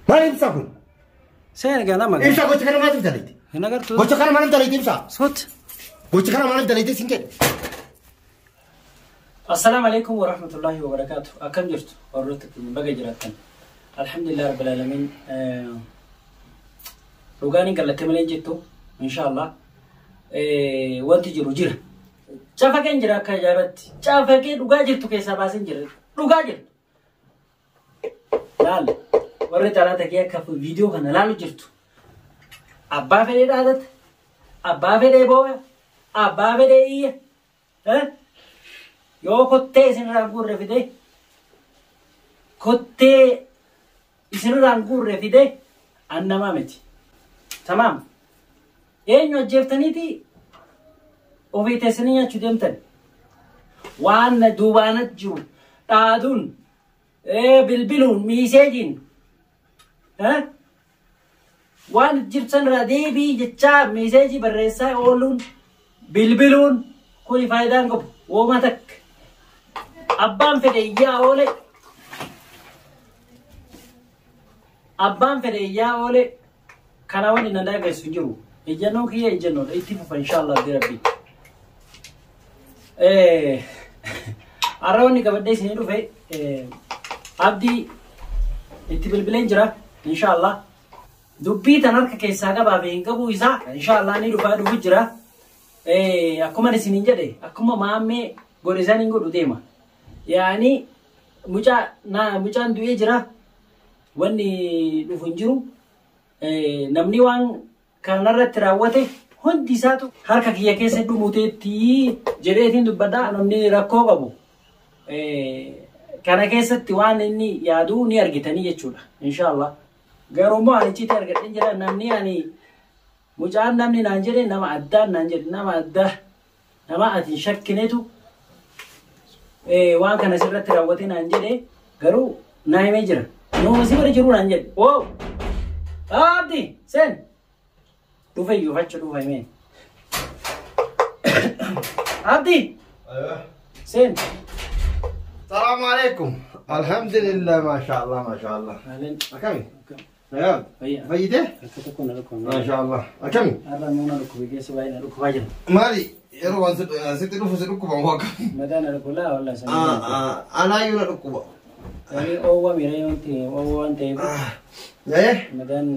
Maal ibsa kun? Seera ganama. Ibsa gocha kana maaliif dalayti? Hin agartuu. Gocha kana maaliif dalayti ibsa? Soot. Gocha kana maaliif dalayti sin jedhe? Assalaamu alaikum warahmatullahi wabarakaatu. Akkam jirtu? Warroota keenya baga jiraattan. Alhamdulillah rabbil alamin. Dhugaan hin gallatte malee hin jettu. Inshaallah. Wanti jiru jira. Cafaqeen jira akka ajaa'ibatti. Cafaqee dhugaa jirtu keessaa baaseen jira. Dhugaa jirtu. Laal warri xalaata kee akka viidiyoo kana laalu jirtu. Abbaa fedhee dhaadata. Abbaa fedhee boo'a. Abbaa fedhee iyya. Yoo kottee isinirraan guurre fide kottee isinirraan guurre fide an namaa miti. Tamaam. Eenyu ajjeeftaniiti ofii teessanii nyaachuu deemtan. Waan na duubaanat jiru dhaaduun bilbiluun miiseejiin waan jirtan irraa deebii jechaa miiseejii barreessaa ooluun bilbiluun kuni faayidaa hin qabu. Wooma takka. Abbaan fedhe iyyaa oole. Abbaan fedhe iyyaa oole. Kana wanni na daangessu hin jiru. Ejjannoon kiyya ejjannoodha. Itti fufa inshaallah abdii rabbii. Har'a wanni qabadhee isinii dhufe abdii itti bilbileen jira inshaallah. Dubbii tan harka keessaa qabaa fi hin qabuu isaa inshaallah ni dhufaa dhufu jira. Akkuma isiniin jedhe akkuma maammee godhe isaan hin godhu deema. Yaani mucaa na mucaan du'ee jira. Wanni dhufu hin jiru. Namni waan kanarratti raawwate hundi isaatu harka kiyya keessa dhumuteetti jedheetiin dubbadha. Namni rakkoo qabu kana keessatti waan inni yaadu ni argitanii jechuudha. Inshaallah. Garuu immoo ani icciitii argadheen jira namni ani mucaan namni naan jedhe nama addaan naan jedhe nama addaa nama ati hin shakkinetu waan kana sirratti raawwate naan jedhe garuu naa himee jira. Numa si bira jiru naan jedhe. Woo! Abdi seen! Dhufe iyyuu facha dhufa himee. Abdi seen! Salaamu alaikum. Alhamdulillah, mashallah, mashallah. Ahleen. Akami? Nagaa? Fayyaa. Fayyitee? Harka tokko na dhukkube. Mashallah. Akami? Har'a immoo na dhukkube keessa baay'ee na dhukkubaa jira. Maali? Yeroo waan sitti dhufu si dhukkuba moo akkami? Mataa na dhukkuba laa wallah sana. Anaayyuu na dhukkuba. Ani oowwa miira yoo ta'e oowwa waan ta'eef Eh? mataan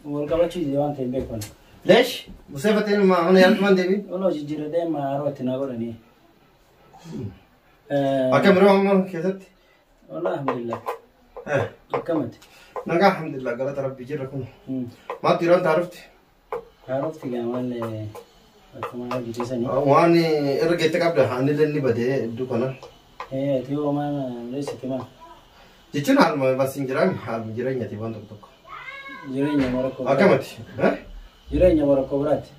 wal qabachuu dide waan ta'eef beeku. Leesh? Musee fateen mana yaaltumaan deebi? Waloo jijjiirratee amma haroo itti naa godhanii. Akkam yeroo ammaa keessatti? Wallah alhamdulillah. Akkamati? Nagaa alhamdulillah galata rabbii jirra kun. Maaltu yeroo taarufti? Haarofti gaa maal akkuma hojjetisanii. Waan irra geette qabda anillee ni badee iddoo kana. Ati yoo maal leessite maal? Jechuun haaluma bas hin jiraan haaluma jireenyaati waan tokko tokko. Jireenya moo rakkoo biraati? Akkamati? Jireenya moo rakkoo biraati?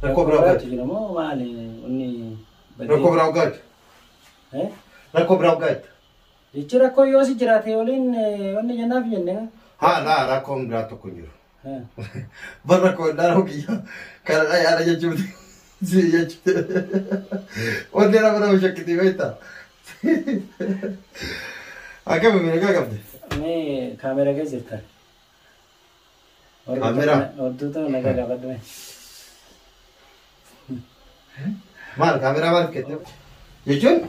Rakkoo biraa biraatu jira moo maali inni badee? Rakkoo biraa hoggaatu. Rakkoo biraa hoggaatu. Jechi rakkoo yoo si jiraate waliin wanni jennaaf jenne. Haa laa rakkoon biraa tokko hin jiru. Bar rakkoo hin dharaa kiyya kana dha yaada jechuuti. Si jechuuti. Wanti nama nama shakkiti beektaa. Akkami miidhagaa qabde? Mee kaameera keessa jirta? Kaameeraa? Hordoftoota nagaa gaafadhu mee. Maal kaameeraa maal kette? Jechuun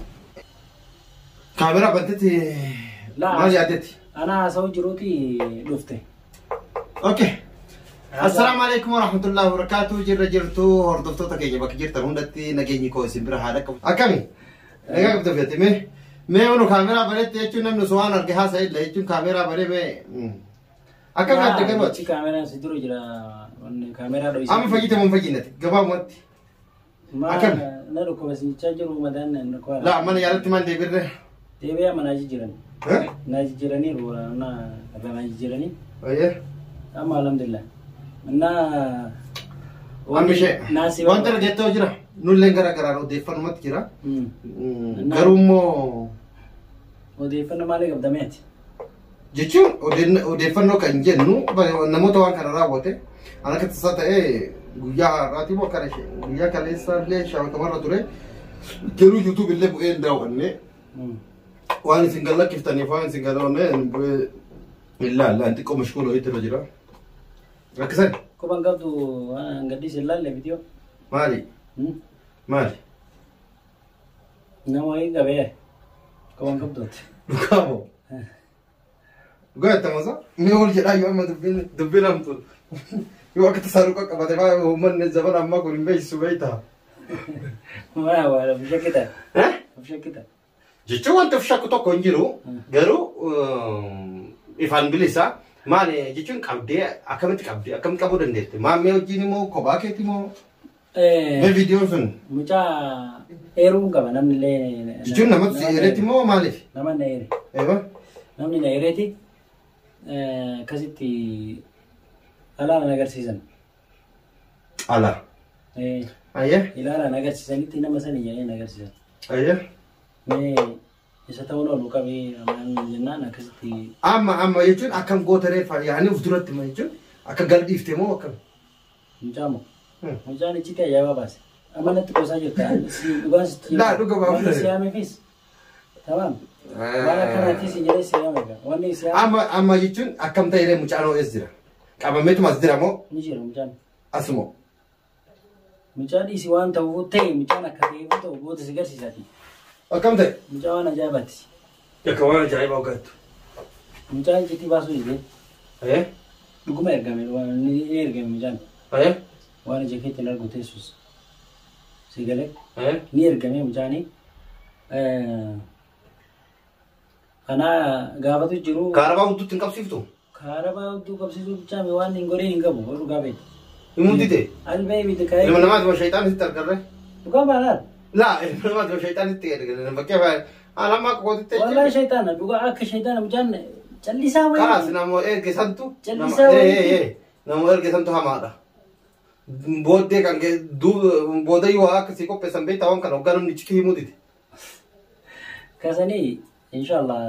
kaameeraa bantetti maal yaaddetti? Ana haasa'u jiruuti dhufte. Okay. Assalaamu alaikum warahmatullahi wabarakatuh. Jirra jirtu hordoftoota keenya bakka jirtan hundatti nageenyi koo isin bira haa dhaqqabu. Akkami? Nagaa qabda feete mee? Mee unu kaameeraa banetti jechuun namni osoo waan arge haasa'e illa jechuun kaameeraa banee mee? Akkami adda garuu ati? Achi kaameeraan si dura jira. Wanni kaameeraa dho'isa. Amma fayyite moo hin fayyinati? Gabaabumatti. Akkami? Na dhukkuba sinichaa jiru mataan na dhukkuba. Laa mana yaalatti maal deebirre? Deebi'ee amma naa jijjiiran. Naa jijjiiraniiru na irraa naa jijjiiranii. Ayyee. Amma alhamdulillah. Na Amma ishee wanta argattee jira. Nulleen gara garaan odeeffannumatti jira. Garuu immoo Odeeffannoo maalii qabda meeti? Jechuun odeeffannoo kan jennu namoota waan kana raawwate an akka tasaa ta'ee guyyaa har'aati moo akkana guyyaa kaleessa illee shabakamarra ture garuu YouTube illee bu'ee hin daawwanne. Waan isin gallakkiftaniif waan isin galoonne illaa xiqqoo mashkuula wayiitti irra jira. Rakkisan Quban qabdu waan gadhiise ilaalle viidiyoo. maali? Maali? Nama wayii qabee quban qabduuti. Dhugaa moo? Dhugaa jettama mee ol jedhaa yoo amma dubbiin dubbiin hamtu yoo akka tasaa dhugaa qabate faa uummanni zabana ammaa kun hin beeksisu beektaa? Waa waa of shakkita. Of shakkita. Jechuun wanti of shakku tokko hin jiru garuu ifaan bilisa maali jechuun qabdee akkamitti qabdee akkamitti qabuu dandeette maammee wajjin immoo kophaa keetti immoo mee viidiyoon sun Mucaa eeruun qaba namni illee. jechuun namatti si eeretti immoo maaliif? Nama na eere. Eeba Namni na eereeti akkasitti ilaalan agarsiisan. Ala. Ayyee. Ilaalan agarsiisanitti nama sani jedhanii agarsiisan. Ayyee. Mee isa ta'uun oolu qabee amaan jennaan akkasitti Amma amma jechuun akkam goota reeffa yaani of duratti ma jechuun akka gal dhiifte moo akkam? Mucaa moo? Mucaan icciitii ajaa'ibaa baase. Amma natti qoosaa jirta. Dhugaan sitti Laa, dhuga baafne. Wanni si yaameefis. Tamaam. Waan akkanaatti si jedhee si yaame egaa. Wanni si yaame Amma amma jechuun akkam ta'e mucaan ho'es jira. Qabameetuma as jira moo ni jira mucaan. Asumoo? Mucaan dhiisi waan ta'uuf ta'e mucaan akka ta'eef ta'u booda si garsiisaati. Akkam ta'e? Mucaa waan ajaa'ibaati. Akka waan ajaa'ibaa hoggattu. Mucaan icciitii baasuu dide. Dhuguma ergame waan ni ergame mucaan. Waan ija keetti hin argu teessus. Si galee ni ergame mucaanii. Kanaa gaafatu jiru. Kaarabaa hudduutti hin qabsiiftu? Kaarabaa hudduu qabsiisuu bichaame waan hin godhin hin qabu dhugaa beektu. Himuu dide? Albee miti ka'ee. Ilma namaati moo shayxaan sitti argarre? Dhugaa baalaal. Laa, ilma namaati moo shayxaan sitti argarre? Fakkii afaan amma kootitti Wallahi shayxaana dhugaa akka shayxaana mucaan callisaa wayii. Kalaas namoo erge santu Callisaa wayii. Namoo erge santu hamaadha. Booddee kan booda yoo akkasii qopheessan beektaa waan kana hoggaa namni iccitii himuu dide. Kasanii inshallah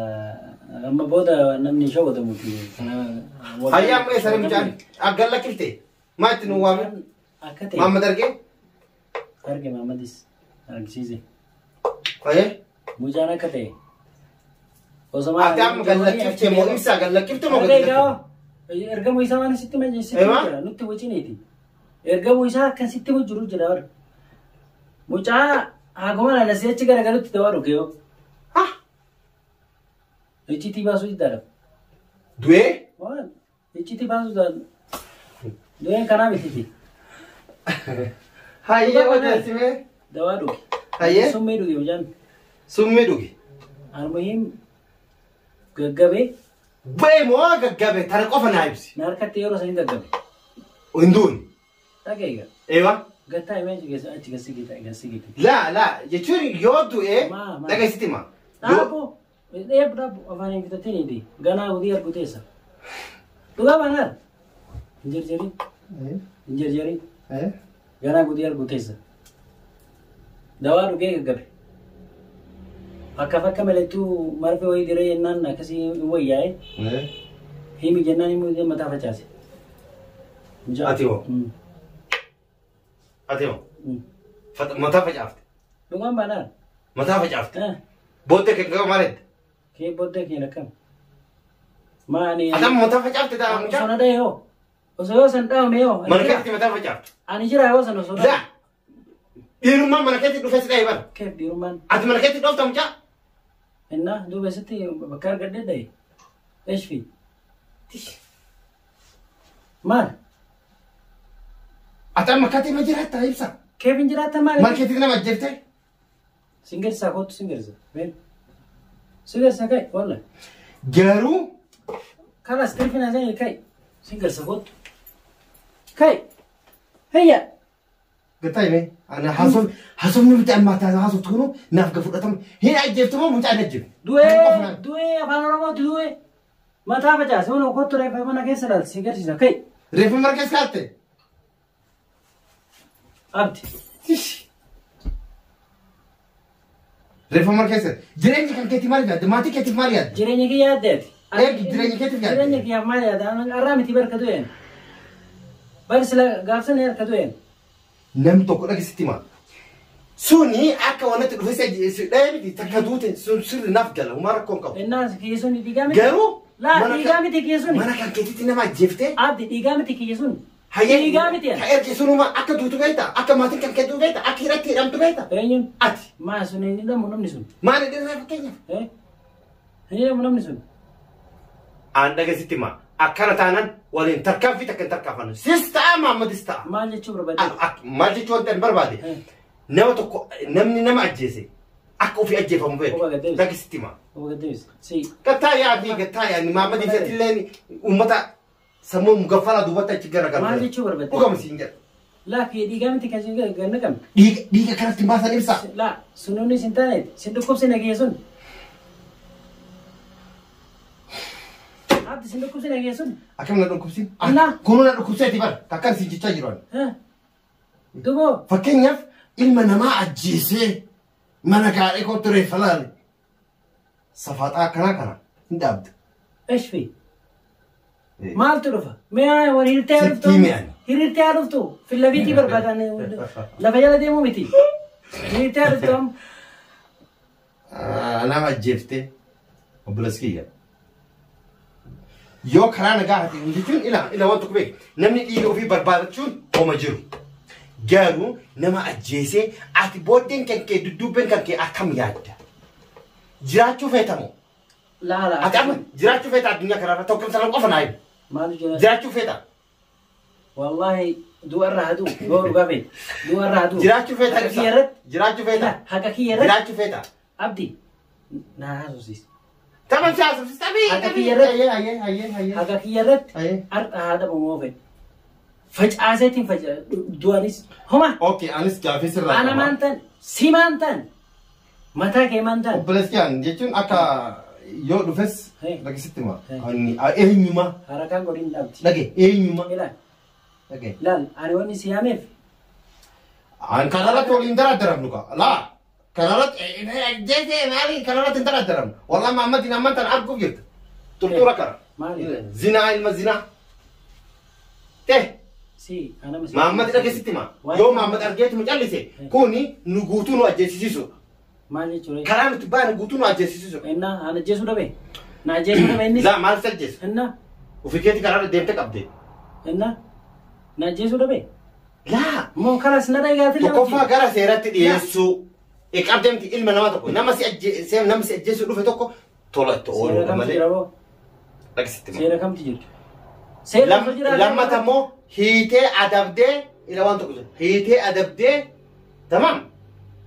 amma booda namni shawwatamuti. Hayyaa amma eessanii mucaan aggan lakkifte maa itti nu waame? Akka ta'e. Maamad argee? Arge Maammadis argisiise. Hayyee. Mucaan akka ta'e. Osoo Ati amma gallakkifte moo ibsaa gallakkifte moo gadi lakkifte? Ergamuu isaa waan sitti sitti Ewa? jira nutti wajjiniiti. Ergamuu isaa akkan sitti jiru jira bara. Mucaa haguma lalasee achi garagalutti dawaa dhuge yoo. Ha? Icciitii baasuu diddaadha. Du'ee? Waan icciitii baasuu diddaadha. Du'een kanaa mitiiti. Hayyee odeessimee. Dawaa dhuge. Hayyee. Summii dhuge mucaan. Summii dhuge. Almuhiim gaggabee Ba'ee moo gaggabe tana qofa naa ibsi. Na harkatti yeroo sanii gaggabe. Hin duune. Dhageega. Eewa. Gattaa himee achi keessa achi gassi gite gassi gite. Laa laa jechuun yoo du'ee Maa, maa. dhageessitti hima. Yoo Dhaabbo. Dheeb dhaabbo afaan hin fitatin ganaa hudii argu teessa. Dhugaa baanaal. Hin jarjarin. Hin jarjarin. Ganaa gudii argu teessa. Dawaa dhugee gaggabe. Akka fakka malattuu marfee wayii diree jennaan akkasii hin wayyaa'e. Himi jennaan immoo mataa facaase. Ati hoo? Ati hoo? Mataa facaafte. Dhugaan baanaal. Mataa facaafte. Booddee kan gaba maal jette? Kee booddee kee akkam? Maani. Ati amma mataa facaafte ta'a mucaa? Osoo na dhahee hoo? Osoo yoo san dhahamne hoo? Mana keetti mataa facaafte. Ani jira yoo san osoo dhahamne. Laa. Dhiirummaan mana keetti dhufee si dhahee bara. Keef dhiirummaan. Ati mana keetti dhoofta mucaa? Innaa duuba isitti bakka argadhee dhahe. Eshfi. Maal? Ati amma akkaataa ma jiraattaa ibsa? Keef hin jiraattan maali? Mana keetti nama ajjeeftee? Singarsaa kootu singarsa. Meen. Singarsa kai walla. Garuu Kalas tirfina sani kai. Singarsa kootu. Kai. Hayya. Gataa himee ana haasofni nuti amma haasoftu kunu naaf ga fudhatama. Hin ajjeeftu moo mucaan ajjeeftu? Du'ee du'ee afaan Oromooti du'ee. Mataa facaase mana kootu reeffa mana keessa ilaalti singarsiisa kai. Reeffa mana keessa kaatte? Abdi. Reeffa mana keessa. Jireenya kan keetii maal yaadde? Maatii keetiif maal yaadde? Jireenya kiyya yaaddeeti. Eegi jireenya keetiif yaadde? Jireenya kiyyaaf maal yaadde? Arraa miti barka du'een. Bari sila gaafsan harka du'een. Namni tokko dhageessitti hima. Suni akka wanti dhufe si dhahee miti takka duute sun sirri naaf gala homaa rakkoon qabu. Innaa kiyya sun dhiigaa miti. Garuu Laa dhiigaa miti kiyya sun. mana kan keetitti nama ajjeeftee Abdi dhiigaa miti kiyya sun. hayyee Dhiigaa miti. ka erge sunuma akka duutu beekta akka maatiin kan kee duutu beekta akka hidhatti hidhamtu beekta. Eenyuun? Ati Maa sun hin hidhamu namni sun. maal hidhina fakkeenyaaf? Eh? Hin hidhamu namni sun. Aan dhagasitti maa akkana taanan waliin tarkaanfii takka hin tarkaanfannu. Sis ta'a Maammadis ta'a. Maal jechuu barbaade? Maal jechuu wanta hin barbaade. Nama tokko namni nama ajjeese akka ofii ajjeefamu Obbo beeku. Gaddeebis. Dhagasitti maa. Obbo Gaddeebis. Si. Gattaa yaa fi gattaa yaa Maammadii fi atillee uummata sammuu mugaffalaa duubatti achi garagalu. Maal jechuu barbaade? Dhugama siin jedha. Laa kiyya dhiigaa miti kan siin ganna qabne. Dhiiga dhiiga kanatti hin baasan ibsaa. Laa sunuunni sin taaneeti. Sin dhukkubsine kiyya sun. Abdi sin dhukkubsine kiyya sun. Akkam na dhukkubsin? Annaa. Kunuu na dhukkubseeti bara. Akkan siin jechaa jiru ani. Eh? Duboo. Fakkeenyaaf ilma namaa ajjeesee mana gaadhee kootu reeffa laale. Safaaxaa akkanaa kana hin dhaabdu. Eshfi. Maaltu dhufa? Mee waan hiriirtee haa dhuftu? Sitti himi ani. Hiriirtee haa dhuftu? Fillabiitii barbaadan lafa jala deemuu miti. Hiriirtee haa dhuftu amma. Nama ajjeeftee obboleessi kiyya. Yoo karaa nagaa haa ta'e jechuun ila ila waan tokko beeku namni dhiiga ofii barbaadachuun homa jiru. Garuu nama ajjeesee ati booddeen kan kee dudduubbeen kan kee akkam yaadda? Jiraachuu feetamoo? Laala. Ati amma jiraachuu feeta addunyaa kanarra tokko sana qofa naa himi. Maaltu jira? Jiraachuu feeta? Wallahi du'arra haa du'u. Yoo dhugaa beekte. Du'arra haa du'u. Jiraachuu feeta Haqa kiyya irratti. Jiraachuu feeta? Haqa kiyya irratti. Jiraachuu feeta? Abdi. Na haasofsiisi. Taman si haasofsiisa. Tabii Haqa tabii. kiyya irratti. Ayyee ayyee ayyee ayyee. Haqa kiyya irratti. Ayyee. Har'a haa dhabamu fedhe. Facaaseetiin du'anis. Homa. Okay anis gaafii sirraa Ana qaba. maan ta'an si maan ta'an mataa kee maan ta'an. Obboleessi kiyaan jechuun akka yoo dhufes Hey. dhagisitti hima. Hey. Ani eenyuma Harakaan godhin dhabdi. dhage eenyuma Ilaal dhage. ilaal ani wanni si yaameef An kanarratti waliin daraaddaramnu ka laa kanarratti jeesee maali kanarratti hin daraaddaramnu. Wallah Mahammadin amman tan arguuf jirta. Turtuura kana. Maali? Zinaa ilma zinaa. Teh si anama si. Mahammad dhagesitti hima. Yoo Mahammad argeetuma callise kuni nu guutuu nu ajjeesisiisu. Maal jechuudha? Karaa nuti baane guutuu nu ajjeesisiisu. Innaa ana ajjeesuu dhabe. Na ajjeesuu dhabe innis. Laa maal si ajjeesa? Innaa Ofii keetii karaarra deemte qabde. innaa na ajjeesuu dhabe. Laa Moo karas na dhagaatee tokkoffaa gara seeratti dhiyeessuu. Qabdeemti ilma namaa tokko nama si ajjeesee nama si ajjeesuu dhufe tokko tola itti Seera ooluu kamtu malee jira boo? dhagisitti hima. Seera kamtu jira? Seera kamtu jira? Lammata immoo hiitee adabdee ila waan tokko jira. Hiitee adabdee tamaam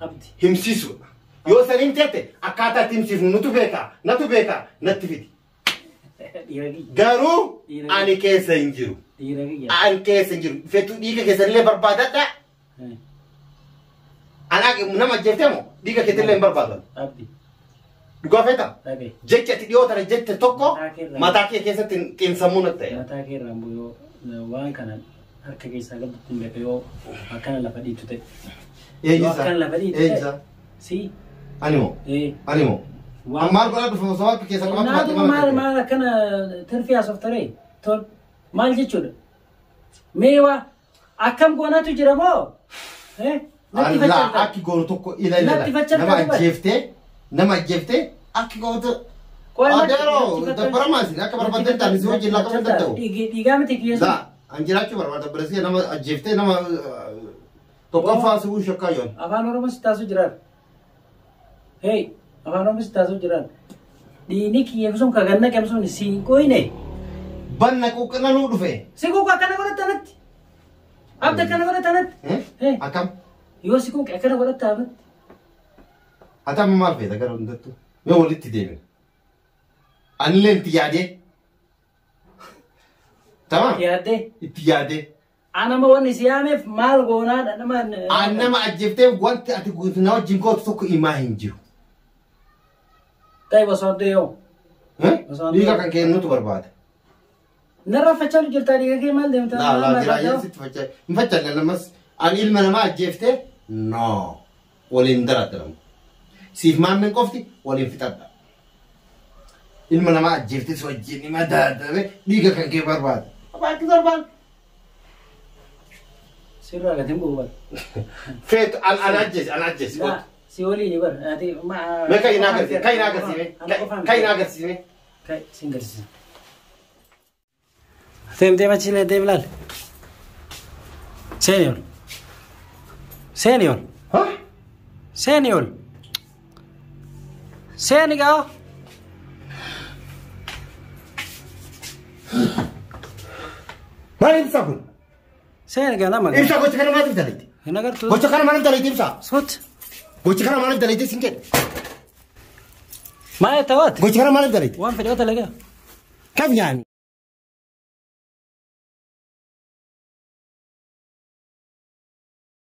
Abdi. himsiisuudha. Yoo san himteette akkaataa itti himsiifnu nutu beekaa natu beekaa natti fidi. Dhiira kiyya. Garuu ani keessa hin jiru. Dhiira kiyya. Ani keessa hin jiru. Feetuu dhiiga keessanillee barbaadadha. Ani nama ajjeeftee moo dhiiga keetillee hin barbaadan. Abdi. Dhugaa feetaa? Dhabe. Jecha ati dhiyoo tana jette tokko mataa kee keessatti xiinsammuu natti ta'e. Mataa kee irraan bu'u yoo waan kana harka keessaa qabdutti hin beeku yoo akkana lafa dhiitu ta'e. Yoo akkana lafa dhiitu ta'e. Eenyusaa? Si. Ani moo? Ee. Ani moo? Waan- Maal godhaa dhufe osoo harka keessa qabatu Naatu baate maal maal akkana tirfii haasoftaree tol maal jechuudha? Mee waa akkam goonatu jira moo? Eh? Natti Allaa faccarta. akki gootu tokko ila ila Natti faccarta nama dubbata. ajjeeftee nama ajjeeftee akki gootu Qoy natti- Adeeroo natti faccarta. dabbaramaa isin akka barbaaddan ta'an isin wajjin laaqamuu hin danda'u. Dhiigaa miti kiyya sun. Laa an jiraachuu barbaada obboleessi nama ajjeeftee nama tokkoffaa si'uu shakkaa yoon. Afaan Oromoo si taasisuu jiraan. Hey, afaan Oromoo si taasisuu jiraan. Dhiigni kiyya sun ka ganna qabsuun si hin qoyne. Banna quuqqina nuu dhufe. Si quuqa akkana godhatta natti. Abda akkana godhatta natti. Eh? Akkam? Yoo si quuqe akkana godhatta natti. Ati amma maal feeta gara hundattuu? Mee walitti deemina. Anillee itti yaadee. Tamam? Yaaddee. Itti yaadee. Anama wanni si yaameef maal goonaadha nama. An nama ajjeeftee wanti ati na wajjin gootu tokko himaa hin jiru. Ta'e osoo addee yoo. Eh? Osoo Dhiiga kan kennutu barbaada. Narra facaalu jirtaa dhiiga kee maal deemtaa? Laa laa jira sitti facaa. Hin facaalle lamas an ilma namaa ajjeeftee no waliin daraddaramu. Siif maammen qofti waliin fixadha. Ilma namaa ajjeeftee si wajjin hima daraddame dhiiga kan kee barbaada. Abbaa barbaada. Sirraa gadi hin bu'u bara. Feetu an ajjeesi an ajjeesi. Laa si waliin bara. Ati Mee kan hin agarsiise kan hin agarsiise kan hin agarsiise. Kai sin garsiisa. Deem deem achi illee deem laal. Seeni ol. Seeni ol. Ha? Seeni ol. Seeni gaa. Maal ibsa kun? Seeni gaa nama. Ibsa gocha kana maaliif dalayti? Hin agartuu. Gocha kana maaliif dalayti ibsa? Sot. Gocha kana maaliif dalayti sin jedhe? Maal tawaat? Gocha kana maaliif dalayti? Waan fedhe yoo dalagaa. Kam nyaanni?